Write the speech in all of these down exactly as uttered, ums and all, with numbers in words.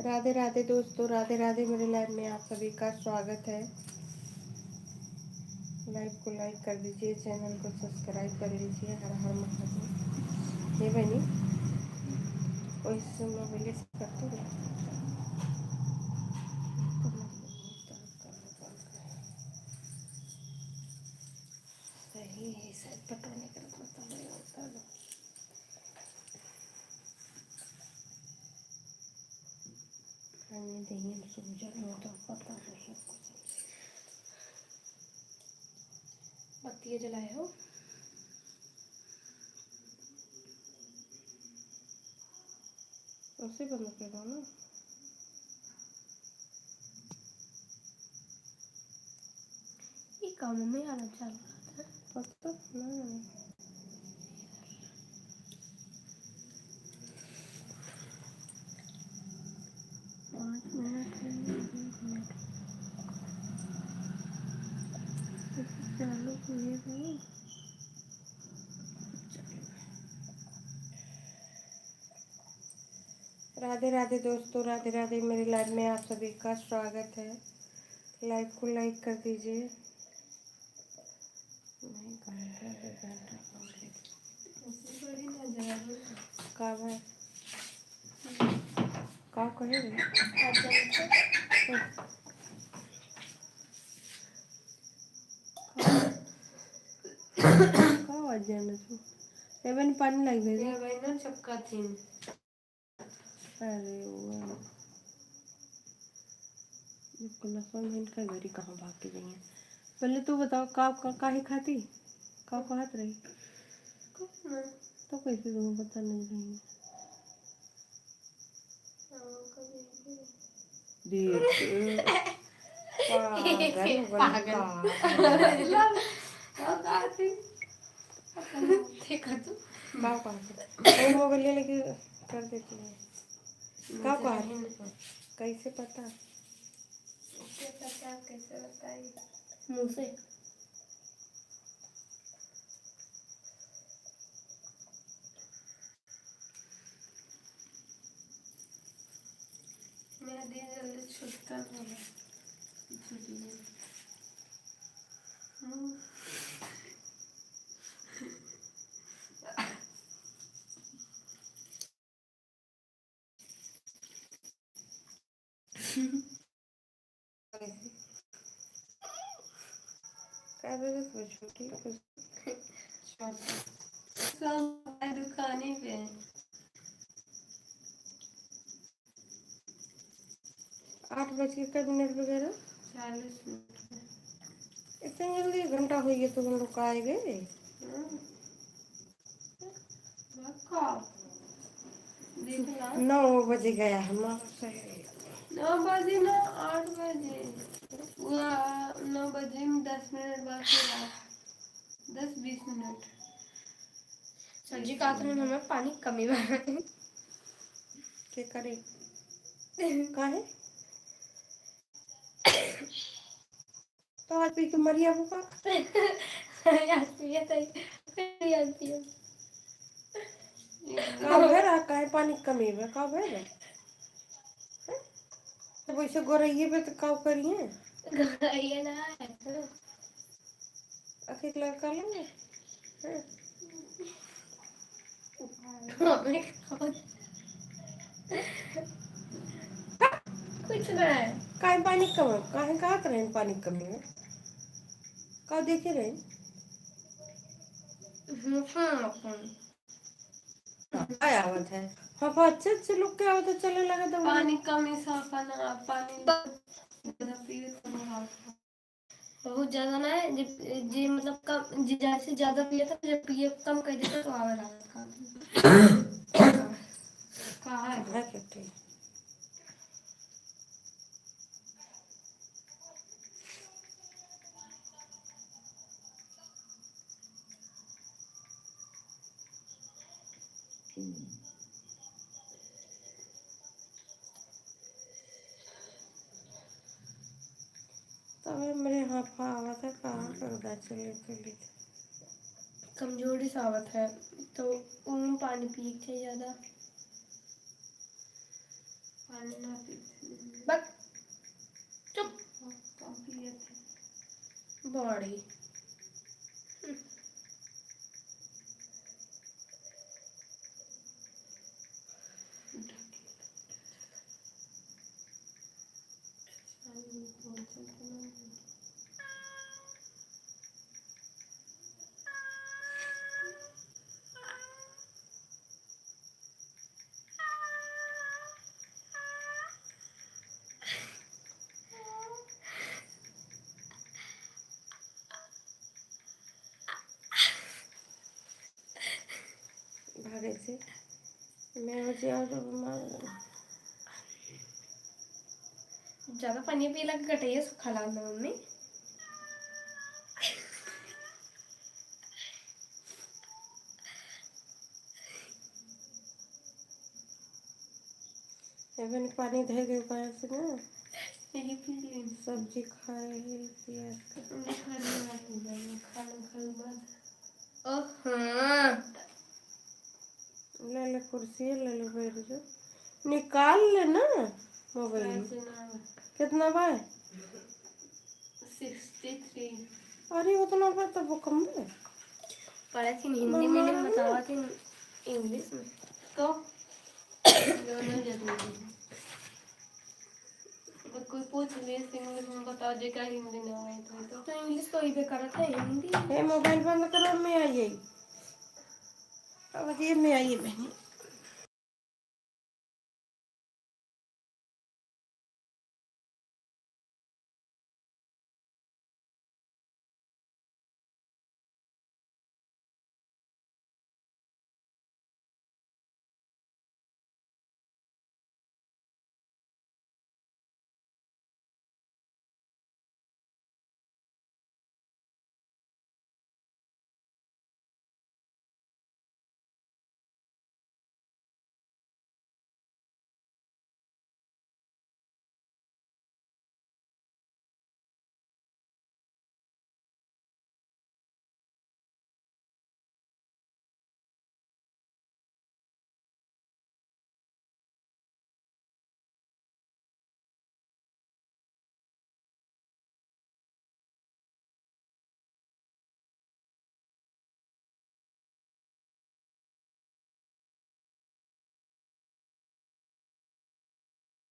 राधे राधे दोस्तों, राधे राधे। मेरे लाइव में आप सभी का स्वागत है। लाइव को लाइक कर दीजिए, चैनल को सब्सक्राइब कर लीजिए। हर हर महादेव। ये बनी, वही से मोबाइल से करते हैं। सही है, शायद पटौनी करत बा, तब होता है। पानी देहिए में सूजन हो तो पता नहीं कुछ। बत्ती जलाए हो? उसे बंद कर दो ना। ई का मम्मी आना चालू रहता है? पता ना। पाँच मिनट है, बीस मिनट। चालू हुए हैं। राधे राधे दोस्तों, राधे राधे। मेरे लाइव में आप सभी का स्वागत है। लाइव को लाइक कर दीजिए। नहीं, घंटा, दो घंटा complete। का भाई? का कहे रे? का आवाज जाना तू? ए बहन, पानी लाग दे। ए बहन, ना चक्का थी। अरे वाह। ये कुलसवा बहन का घरी कहाँ भाग के गई है? पहले तू बताओ, का, का, काहे खाती? का कहत रही? कुछ ना। तो कैसे तुमको पता नहीं रही? हाँ, कभी नहीं। देख, पागल हो गई पागल। का? लो, लो, का थी? देखा तू? का कहत? वो मोबाइल लेके कर देती है। का मुझे कहत? नहीं पता। कैसे पता? कैसे पता, कैसे बताई? मुँह से। मेरा दिन जल्दी छूटता नहीं है। छूट गया। हम्म। का जरूरत बा छोटी? सब दुकाने पे। आठ बज के कब मिनट वगैरह? चालीस मिनट पे। इतने जल्दी? एक घंटा हो गया तो हम लोग का आए गए। हाँ। देखला। नौ बजे गया हमारा सही। नौ बजे ना, आठ बजे। वो, नौ बजे में दस मिनट बाद फिर आ। दस बीस मिनट। सर जी कहत रहन हमें पानी कमी बा। के करे? काहे? तो आज पी के मरिया बुका। आज पिए तई, आज पिए। का भइल? काहे पानी कमी बा? का भइल? हैं? तो वैसे गोरइये पे तो का करिए? गोरइये ना है तो। आखिर लड़का लेंगे? हैं? हमें खाओ। कुछ ना है। काहे पानी कम है? काहे कहत रहे पानी कम है? का देखे रहे? हम्म, हम्म, अपन। का आवत है? हाँ, अच्छे अच्छे लोग के आवत है, चले लगा तो पानी कम है, साफा ना, पानी ज्यादा पिए तो ना। बहुत ज्यादा ना है, जे, जे मतलब कम, जे ज्यादा से ज्यादा पिए था, जब पिए कम कर देता तो आवे लागत का। का है? है क्या ठीक? तबे मेरे हाथ में आवत है, कहाँ कर दा चले चले। कमजोरी से आवत है, तो ऊन पानी पिए के चाहिए ज्यादा। पानी ना पीते। बक, चुप। कम पिए थे। बड़ी। हम्म। भागे से। मैं हो जाओ तो बीमार। ज्यादा पानी पीला के गटैया सुखा ला ना मम्मी। एबे पानी धर के पास ना। यही पी ले। सब्जी खाए है, पियाज का। मैं खाने वाली हूँ, मैं खाना खाने बाद। ओह, हाँ। ले ले, कुर्सी ले ले, बैठ जा। निकाल ले ना मोबाइल। पैसे ना। कितना बा? सिक्सटी थ्री। अरे, उतना बा तो वो कम बा। पढ़त ही हिंदी में, बतावत ही इंग्लिश में। तो दोनों जरूरी है। अगर कोई पूछ ले, इंग्लिश में बताओ, जेका हिंदी ना आए तो, तो। तो इंग्लिश तो इबे करत है, हिंदी। ए, मोबाइल बंद करो, मैं आई जाई। अब ये मैं आई बहनी।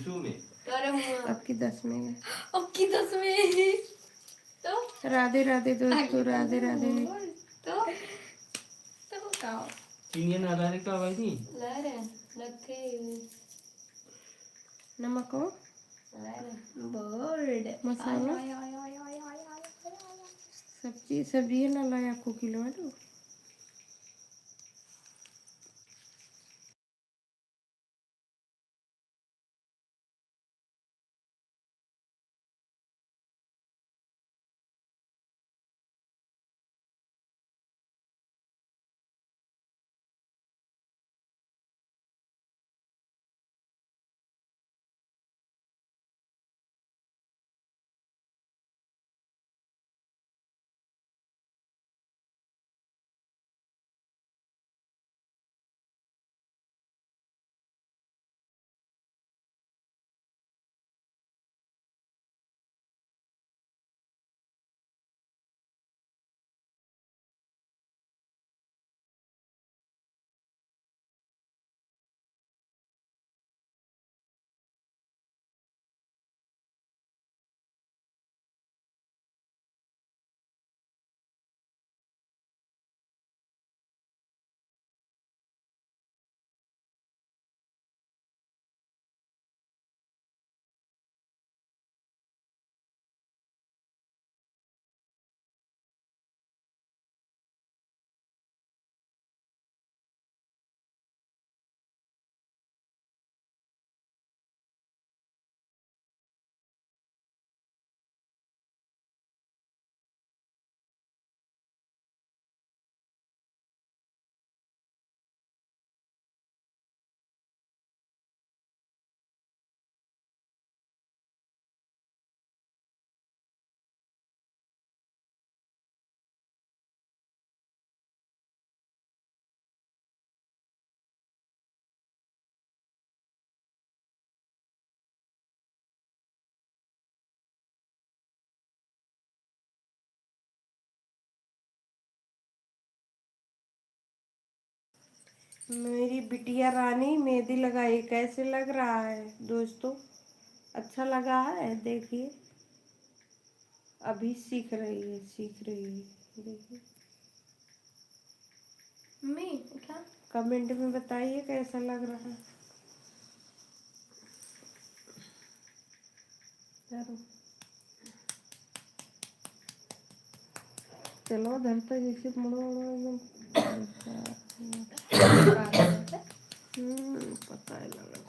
तोरे मुँह। अब की दस में। अब की दस में। तो? राधे राधे दोस्तों, राधे राधे। तो? तो बताओ। चिनिया ना ला रे का भाई जी? ला रे, लगते ही। नमक हो? ला रे। बोल्ड। मसाला? आय, आय, आय। सब्जी, सब्जी ना लाया को किलो है तो। मेरी बिटिया रानी मेहंदी लगाई, कैसे लग रहा है दोस्तों? अच्छा लगा है? देखिए, अभी सीख रही है, सीख रही है। देखिए, मैं उठा। कमेंट में बताइए कैसा लग रहा है। चलो। चलो, उधर तो जैसे मुड़ो, मुड़ो एकदम। हम्म, पता है लगा।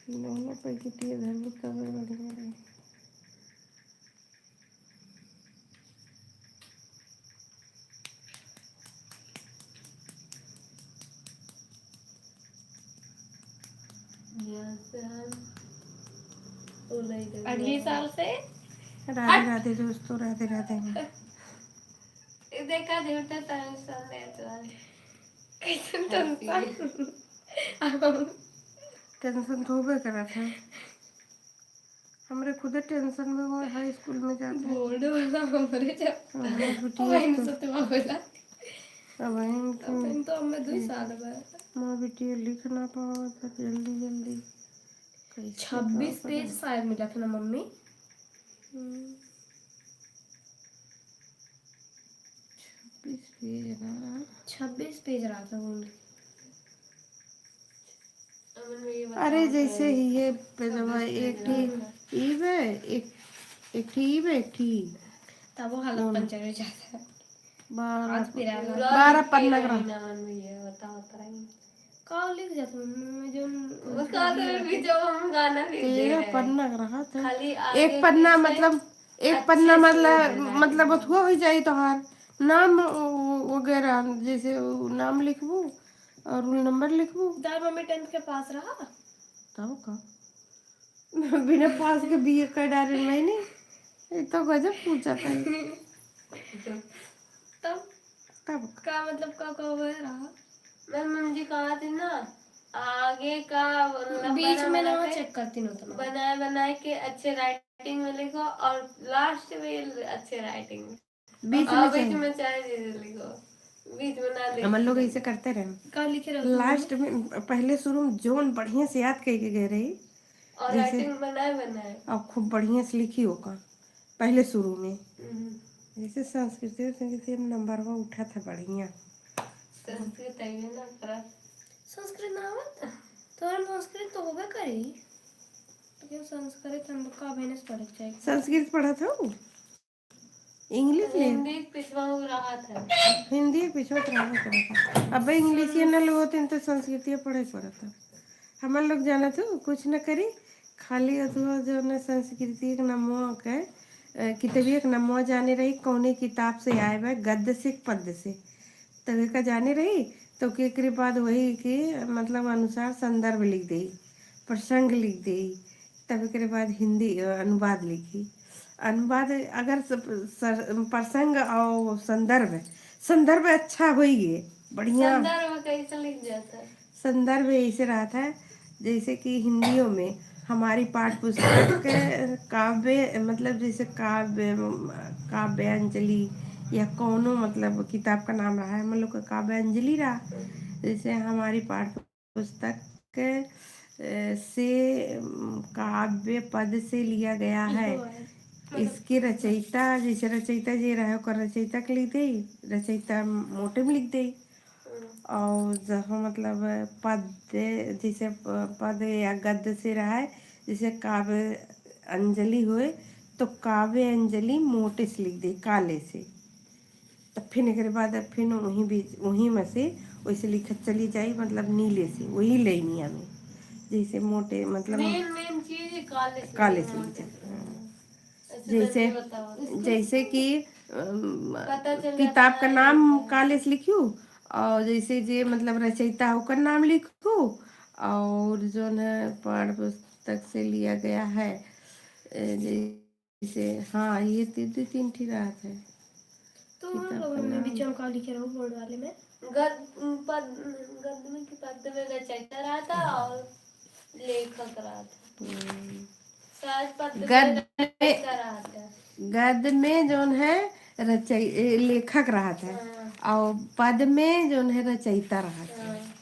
दोनों पे कितनी इधर उधर बढ़ रही। यहाँ से हम अगले साल से। राधे राधे दोस्तों, राधे राधे। ये देखा, झूठा टेंशन लेत बानी। कैसन टेंशन? टेंशन तो होबे करत है। हमरे खुदे टेंशन में वो हाई स्कूल में जात है। बोर्ड वाला हमरे जब हमार बिटिया वही तो सतवा होला। अब वही तो, अब तो हमें दो साल बा। हमार बिटिया लिख ना पावत है जल्दी जल्दी। कैसे छब्बीस पेज शायद मिला था ना मम्मी? हम्म। छब्बीस पेज ना। छब्बीस पेज रहा था वो। अरे जैसे ही ये पेजवा एक ठी ई बे, एक, एक ठी ई बे, एक ठी। तब वो हालत पंचर हो जाता है। बारह, बारह पन्ना का। का लिख जात मम्मी में जोन वो का तो भी जो हम गाना लिख दे तेरह पन्ना का रहा था। खाली आगे एक पन्ना पीछे मतलब, एक पन्ना मतलब, मतलब अथुआ हो जाई तोहार नाम वगैरह, जैसे नाम लिखबू और रोल नंबर लिखबू। दाई मम्मी टेंथ के पास रहा। तब का? बिना पास के बीए कर डारे मैंने। ये तो गजब पूछा था। तब तब का मतलब का का हुआ रहा? मैं मम्मी जी कहा थी ना, आगे का मतलब बीच में ना चेक करती ना तो बनाए बनाए के अच्छे राइटिंग में लिखो और लास्ट में अच्छे राइटिंग में। बीच में बीच में चाहे जैसे लिखो, बीच में ना लिखो। हमर लोग ऐसे करते रहे। का लिखे रहो? लास्ट में पहले शुरू में जोन बढ़िया से याद करके गए रही और राइटिंग बनाए बनाए। अब खूब बढ़िया से लिखी ओका पहले शुरू में। जैसे संस्कृति और संगीत में नंबर वा उठा था बढ़िया। संस्कृत आइए ना करा। संस्कृत ना आवत? तो हम संस्कृत तो होबे करी, लेकिन संस्कृत हम लोग का अभ्यास पढ़े के चाहिए। संस्कृत पढ़त हो? इंग्लिश ले? हिंदी पिछवा हो रहा था। हिंदी पिछवा तो रहा था। अब इंग्लिश ये ना लोग होते तो संस्कृत ये पढ़े पड़ता। हमर लोग जानत हो कुछ न करी, खाली अथवा जो न संस्कृति एक नमो के, अ, किताबी एक नमो जाने रही, कौने किताब से आए बा, गद्य से, पद्य से। तब एका जाने रही, तो के एकरे बाद वही के मतलब अनुसार संदर्भ लिख देई, प्रसंग लिख देई, तब एकरे बाद हिंदी, अ, अनुवाद लिखी। अनुवाद अगर स-, सर-, प्रसंग और संदर्भ, संदर्भ अच्छा होई गे, बढ़िया। संदर्भ कैसे लिख जाता है? संदर्भ ऐसे रहता है, जैसे कि हिंदियों में हमारी पाठ्य पुस्तक के काव्य, मतलब जैसे काव्य, काव्यांजलि या कौनो मतलब किताब का नाम रहा है, हम लोग का काव्यांजलि रहा, जैसे हमारी पाठ्य पुस्तक, अ, से, अम, काव्य पद से लिया गया है। इसके रचयिता, जैसे रचयिता जे रहे, ओकर रचयिता के लिख देई, रचयिता मोटे में लिख देई। और जहाँ मतलब पद, जैसे प-, पद या गद्य से रहा है, जैसे काव्य अंजलि होए, तो काव्य अंजलि मोटे से लिख देई, काले से। तब फिर एकरे बाद अब फिर वहीं बीच, वहीं में से वैसे लिखत चली जाई, मतलब नीले से, वही लाइनिया में, जैसे मोटे, मतलब main, main चीज काले से काले से लिखा। लिखा। हाँ। ऐसे जैसे, करके बताओ। जैसे कि, अम, पता चल जाता किताब का है नाम कि काले से लिखियो, और जैसे जे, मतलब, रचयिता ओकर नाम लिखो, और जो है पाठ्य पुस्तक से लिया गया है, ए, जैसे जैसे, हाँ, ये ती-, दो तीन ठी रहत है। तो हम किताब लोगन का में नाम। बीच में का लिखे रहो बोर्ड वाले में? गद-, पद-, गद में कि पद्य में रचयिता रहता और लेखक रहता। हम्म। शायद पद्य में गद में, रचयिता रहता। गद में जौन है, रचय-, ए, लेखक रहत है। हाँ। और पद में जौन है रचयिता रहत है। हाँ।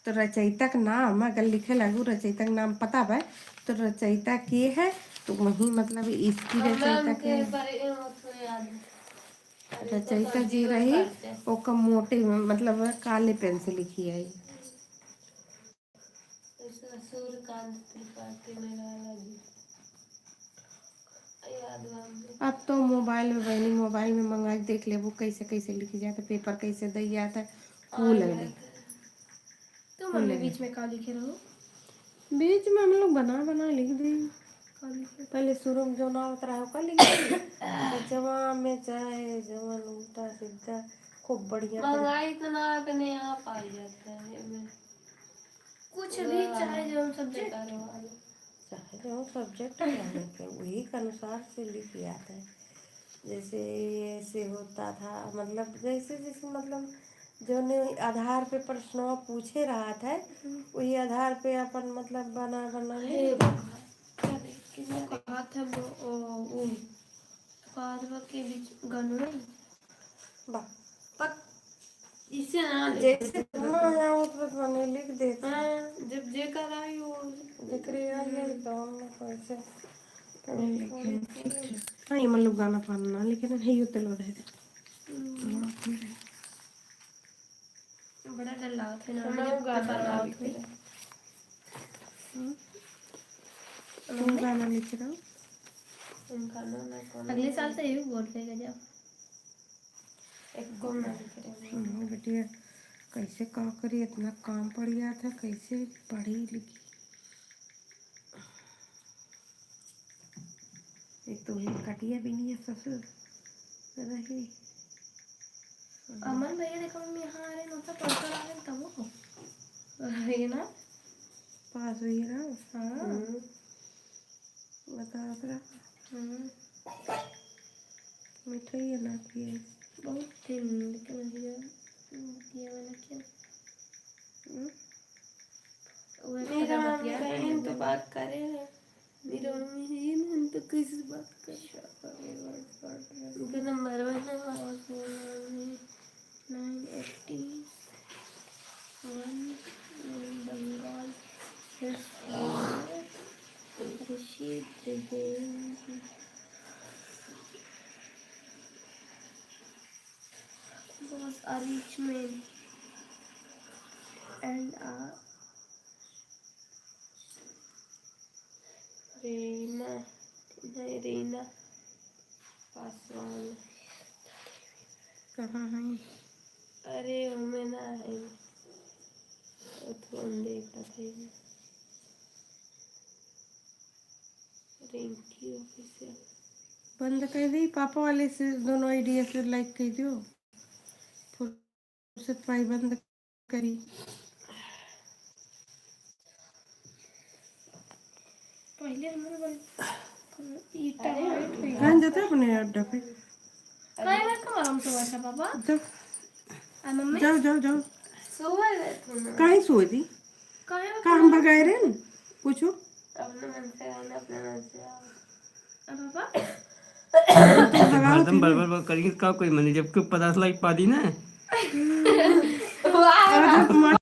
तो रचयिता के नाम अगर लिखे लागू, रचयिता के नाम पता बा, तो रचयिता के है, तो वही मतलब इसकी हम नाम रचयिता के के है। बारे में थोड़ा याद है। अरे, तो रचयिता सब जी जीवन रही, काटते हैं। ओकर मोटे, मतलब काले पेन से लिखी है। सूर्यकांत त्रिपाठी निराला जी। याद बा हमके। अब तो मोबाइल में बहनी, मोबाइल में मंगा के देख लेबू कैसे कैसे लिखी जाता, पेपर कैसे दई जाता, कुल हाँ, है। याद है। तो कुल मम्मी है। बीच में का लिखे रहो? बीच में हम लोग बना बना लिख दी। का लिखे? पहले शुरू में जो ना होता रहा, ओका लिख दी। बीचवा में चाहे जवन उल्टा सीधा, खूब बढ़िया। महंगाई इतना है कि नहीं आ पाई जाता है, एमे। कुछ भी, चाहे जौन subject। चाहे जौन subject है, वही के अनुसार से लिख जात है। जैसे ऐसे होता था, मतलब, जैसे, जैसे, मतलब, जौन आधार पे प्रश्नवा पूछे रहत है, हम्म। वही आधार पे अपन, मतलब, बना, बना ले। हे भगवान, क्या देख के वो कहा था वो, ओ, ओ, पादवा के बीच गनवे। बा, पक। इसे ना लिख। जैसे तुम्हारा आवत बा, मने लिख देते। हाँ, जब जेकर आई वो। जेकरे आई है, तो हम लोग कैसे? हाँ, ये मतलब गाना पाना, लेकिन नहीं होते लोग है। हम्म। बड़ा डर लागत है ना, हमारे जब गाना पेपर आवत होई। हम्म। तुम गाना लिख रहे हो? तुम गाना ना कौन अगले साल से यही बोल पे गजब। एको ना लिख रहे हो। हम्म, बिटिया, कैसे का करी, इतना काम पड़ गया था, कैसे पढ़ी लिखी? एक तो वही कटिया बिनिया ससुर रही। अमन भैया देखो, मम्मी यहाँ आ रहे हैं, मतलब पढ़कर आ रहे हैं, तब वो रही ना। पास हुई ना। हाँ। हम्म। बताओ ओकरा। हम्म। मिठाई ना पिए। बहुत दिन, लेकिन भैया, भैया मैंने क्या? हम्म। वो एक मेरा तरह मम्मी बतिया का रहे हैं, तो बात करे हैं। मेरा मम्मी है ना, हम तो कैसे बात कर। उनका नंबर है ना, और फोन में। Nine eighty one in Bengal history में ऋषि देवेंद्र was a rich man and a रीना, नहीं, रीना पासवान। कहाँ है? अरे, ओमे ना है। ओ, तो हम देखत है। रिंकी official। बंद कर दी, पापा वाले से दोनों आइडिया से like कर दो। फुर्सत पाई बंद करी। पहले हमारे बल-, ईटा अरे, मारे थे। ध्यान देता अपने अड्डा पे। काहे ना कमर हम सोवा था, पापा? जाओ। आ, मम्मी? जाओ, जाओ, जाओ। सोवा ले तू ना। काहे सोए दी? काहे ना का हम कमर? भगाए रहे न? पूछो। अपने मन से आओ ना, अपने मन से आओ। अब पापा? तुम लगाओ हरदम तीनों। बड़ बड़ बड़ करिए, का कोई मने, जब कोई पचास लाख पा दी ना। वाह। अब मार